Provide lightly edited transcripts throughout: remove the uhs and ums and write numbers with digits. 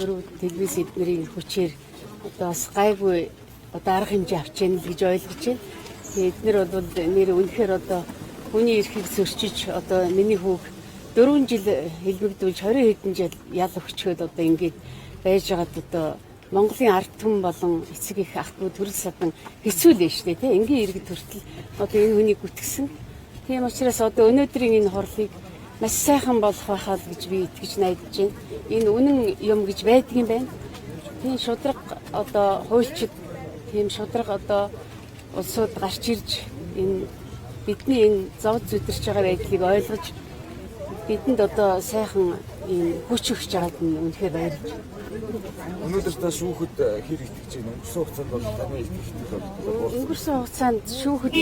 Өрөв телевиз эднэрийн хүчээр одоо бас гайгүй одоо арга хэмжээ авч яана л гэж ойлгож байна. Тэгээд эднэр бол нэр үнэхээр одоо хүний эрхийг зөрчиж, одоо миний хүүг 4 жил хэлбэгдүүлж, 20 хэдэн жил ял өгчөөд одоо ингэж байж байгаад одоо Монголын ард түмэн болон эцэг их ах дүү төрөл садан хэцүү л шүү дээ, тийм, энгийн иргэд хүртэл одоо энэ хүнийг гүтгсэн. Тийм учраас одоо өнөөдрийн энэ хурлыг маш сайхан болох байхаа л гэж би итгэж найдаж байна. Энэ үнэн юм гэж байдаг юм байна. Тийм шударга одоо хуульчид, тийм шударга одоо улсууд гарч ирж, энэ бидний энэ зовж зүдэрч байгаа байдлыг ойлгож, бидэнд одоо сайхан ийм хүч өгч байгаад нь үнэхээр баярлж байна. Өнөөдөр та шүүхэд хэр итгэж байна? Өнгөрсөн хугацаанд бол таны итгэх бол Өнгөрсөн хугацаанд шүүхэд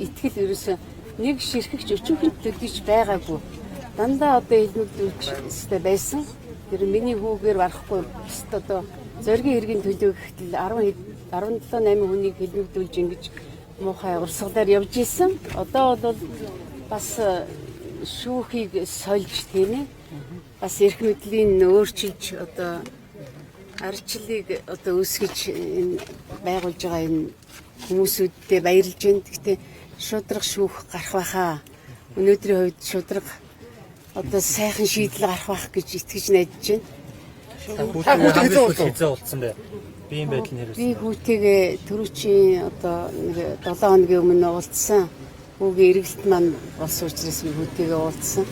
итгэл ерөөсөө нэг ширхэгч өчүүхэн төдийч байгаагүй. Дандаа одоо элмэгдүүлж өстэй байсан. Тэр миний хүүгээр барахгүй бусд одоо зоригийн хэргийн төлөө гэхтэл 10 17 8 хүнийг хэлмэгдүүлж ингэж муухай урсгалаар явж исэн. Одоо бол бас шүүхийг сольж, тийм ээ. Бас эрх мэдлийн өөрчилж, одоо ардчлалыг одоо үүсгэж, энэ байгуулж байгаа энэ хүмүүсүүдтэй баярлж байна. Гэхдээ шударга шүүх гарах байхаа. Өнөөдрийн хувьд шударга одоо сайхан шийдэл гарах байх гэж итгэж найдаж байна. Та хүүтэй хэзээ уулзсан? Хэзээ уулзсан бэ? Биеийн байдал нь Би хэрвээ. хүүтэйгээ түрүүчийн одоо нэг 7 хоногийн өмнө уулзсан. Хүүгийн эргэлт маань болсон учраас би хүүтэйгээ уулзсан.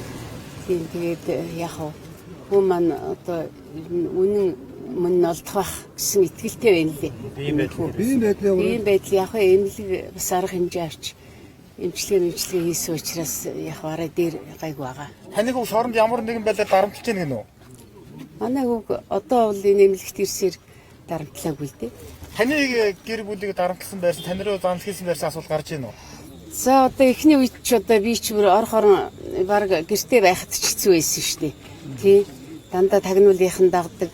Тийм, тэгээд яг хав хүү маань одоо ер нь үнэн мөн олдох байх гэсэн итгэлтэй байна лээ. Биеийн байдал нь Биеийн байдал ямар Биеийн байдал яг хав эмнэлэг бас арга хэмжээ авч эмчилгээ хийсэн учраас яг арай дээр гайгүй байгаа. Таны хүү шоронд ямар нэгэн байдлаар дарамтлаж байна гэнэ үү? Манай хүүг одоо бол энэ эмнэлэгт ирсээр дарамтлаагүй л дээ. Таны гэр бүлийг дарамтлсан байсан, тань руу занл хийсэн байсан асуулт гарч ийн үү? За, одоо эхний үед ч одоо би ч бүр ор хорон баг гэрте байхад ч хэцүү байсан шүү дээ. Тий. Дандаа тагнуулынхан дагдаг.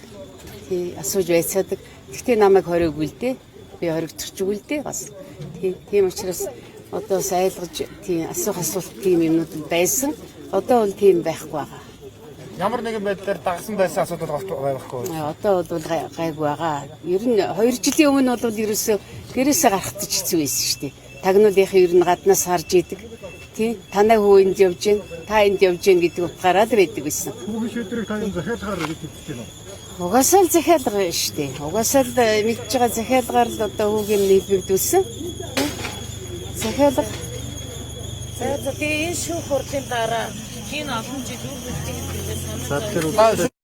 Тий, асууж байцаадаг. Гэхдээ намайг хориогүй л дээ. Би хоригдчихгүй л дээ бас. Тий. Тийм учраас одоо бас айлгаж, тий, асуух асуулт тийм юмнууд байсан. Одоо бол тийм байхгүй байгаа. Ямар нэгэн байдлаар дагсан байсан асуудал гарч байхгүй. Одоо бол гайгүй байгаа. Ер нь 2 жилийн өмнө бол ерөөсөө гэрээсээ гарахад ч хэцүү байсан шүү дээ. Тагнуулынхын ер нь гаднаас харж идэг. Тий, танай хүү энд явж гин, та энд явж гин гэдэг утгаараа л байдаг байсан. Хүүхэн шийдвэрийг та юм захиалгаар гэж хэлж байна уу? Угаасаа л захиалга шүү дээ. Угаасаа л мэдж байгаа захиалгаар л одоо хүүгийн нийлбэгдүүлсэн. Захиалга. За, тэгээ энэ шүүх хурлын дараа энэ олон жил үр хөлтийн хэлбэлээ За, санаж тэгэхээр